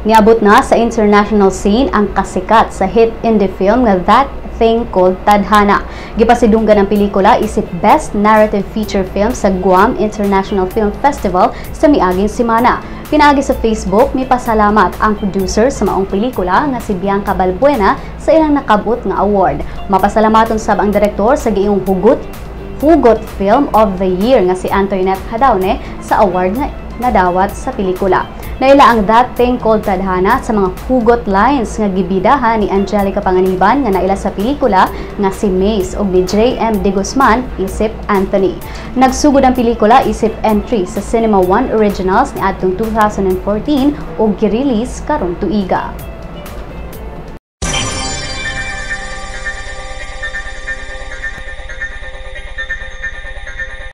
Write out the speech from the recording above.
Niabot na sa international scene ang kasikat sa hit indie film nga That Thing Called Tadhana. Gipasidunggan ang pelikula isip Best Narrative Feature Film sa Guam International Film Festival sa miaging semana. Pinaagi sa Facebook, mipasalamat ang producer sa maong pelikula nga si Bianca Balbuena sa ilang nakabot nga award. Mapasalamaton sab ang direktor sa giingong hugot Hugot Film of the Year nga si Antoinette Jadaone sa award nga nadawat sa pelikula. Naila ang That Thing Called Tadhana sa mga hugot lines nga gibidahan ni Angelica Panganiban nga naila sa pelikula nga si Maze ug ni J.M. De Guzman isip Anthony. Nagsugod ang pelikula isip entry sa Cinema One Originals ni adtong 2014 ug gi-release karong tuiga.